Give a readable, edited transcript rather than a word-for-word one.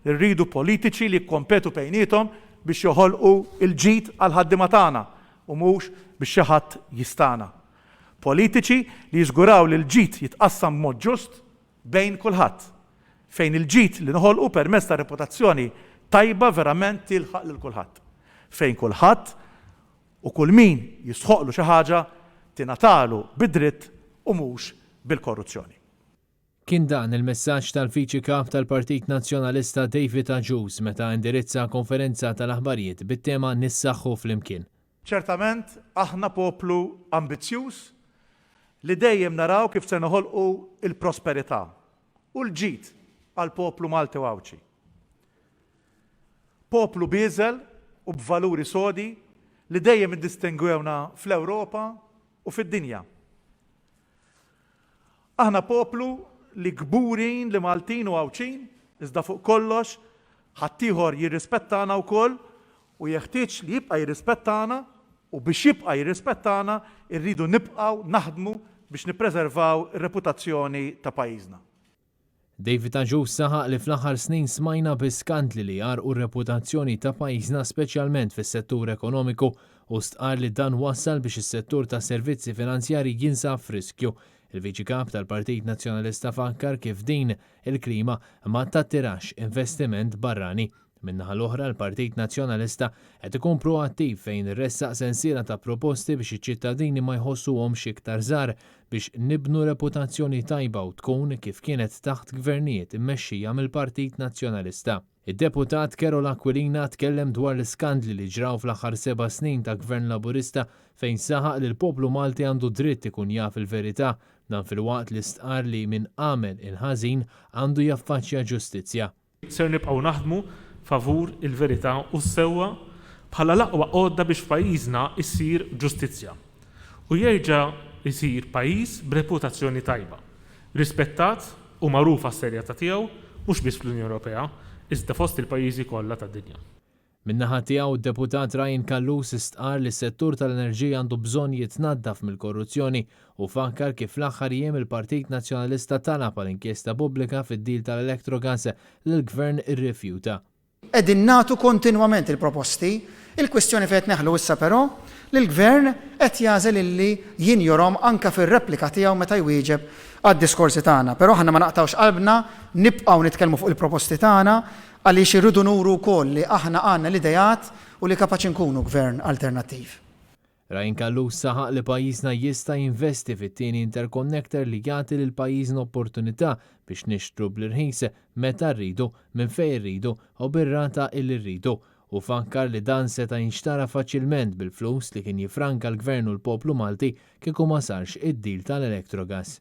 Irridu politiċi li jikkompetu bejniethom biex joħolqu l-ġid għall-ħaddiema tagħna u mhux biex xi ħadd jistagħna. Politiċi li jiżguraw li l-ġid jitqassam b'mod ġust bejn kulħadd. Fejn il-ġid li noħolqu permezz ta' reputazzjoni tajba verament tilħaq lil kulħadd. Fejn kulħadd u kull min jistħoqqlu xi ħaġa tingħatalu bi dritt u mhux bil-korruzzjoni. Kien dan il-messaġġ tal-Viċi Kap tal-Partit Nazzjonalista David Agius meta indirizza konferenza tal-aħbarijiet bit-tema Nissaħħu Flimkien. Ċertament aħna poplu ambizzjuż li dejjem naraw kif se noħolqu l-prosperità u l-ġid għall-poplu Malti u Għawdxi. Poplu bieżel u b'valuri sodi li dejjem iddistingwewna fl-Ewropa u fid-dinja. Aħna poplu li kburin li Maltin u Għawdxin, iżda fuq kollox ħaddieħor jirrispettana wkoll u jeħtieġ li jibqa' jirrispettana u biex jibqa' jirrispettana rridu nibqgħu naħdmu biex nippreservaw ir-reputazzjoni ta' pajjiżna. David Agius saħaq li fl-aħħar snin smajna bi skandli li għarrqu r-reputazzjoni ta' pajjiżna speċjalment fis-settur ekonomiku u stqarr li dan wassal biex is-settur tas-servizzi finanzjarji jinsab f'riskju. Il-Viċi Kap tal-Partit Nazzjonalista fakkar kif din il-klima ma tattirax investiment barrani. Min-naħa l-oħra l-Partit Nazzjonalista qed ikun proattiv fejn ressaq sensiela ta' proposti biex iċ-ċittadini ma jħossuhomx iktar żgħar biex nibnu reputazzjoni tajba u tkun kif kienet taħt gvernijiet immexxija mill-Partit Nazzjonalista. Id-Deputat Karol Aquilina tkellem dwar l-iskandli li ġraw fl-aħħar seba' snin ta' Gvern Laburista fejn saħaq li l-poplu Malti għandu dritt ikun jaf il-verità, dan filwaqt li stqarr li min għamel il-ħażin għandu jaffaċċja ġustizzja. Ser nibqgħu naħdmu favur il-verità u s-sewwa bħala l-aqwa għodda biex f'pajjiżna ssir ġustizzja u jerġa' jsir pajjiż b'reputazzjoni tajba, rispettat u magħruf għas-serjetà tiegħu mhux biss fl-Unjoni Ewropea iżda fost il-pajjiżi kollha tad-dinja. Min-naħa tiegħu, d-Deputat Ryan Callus stqarr li s-settur tal-enerġija għandu bżonn jitnaddaf mill-korruzzjoni u fakkar kif fl-aħħar jiem il-Partit Nazzjonalista talab għal inkjesta pubblika fid-deal tal-Electrogas li l-Gvern irrifjuta. Qegħdin nagħtu kontinwament il-proposti. Il-kwistjoni fejn qed neħlu issa però, li l-Gvern qed jagħżel illi jinjorhom anke fir-replika tiegħu meta jwieġeb għad-diskorsi tagħna. Però aħna ma naqtgħux qalbna, nibqgħu nitkellmu fuq il-proposti tagħna għaliex irridu nuru wkoll li aħna għandna l-ideat u li kapaċi nkunu Gvern alternattiv. Ryan Callus saħaq li pajjiżna jista' jinvesti fit-tieni interconnector li jagħti lil pajjiżna opportunità biex nixtru bl-irħis, meta rridu, minn fejn irridu u bir-rata illi rridu. Hu fakkar li dan seta' jinxtara faċilment bil-flus li kien jiffranka l-Gvern u l-poplu Malti kieku ma sarx id-deal tal-Electrogas.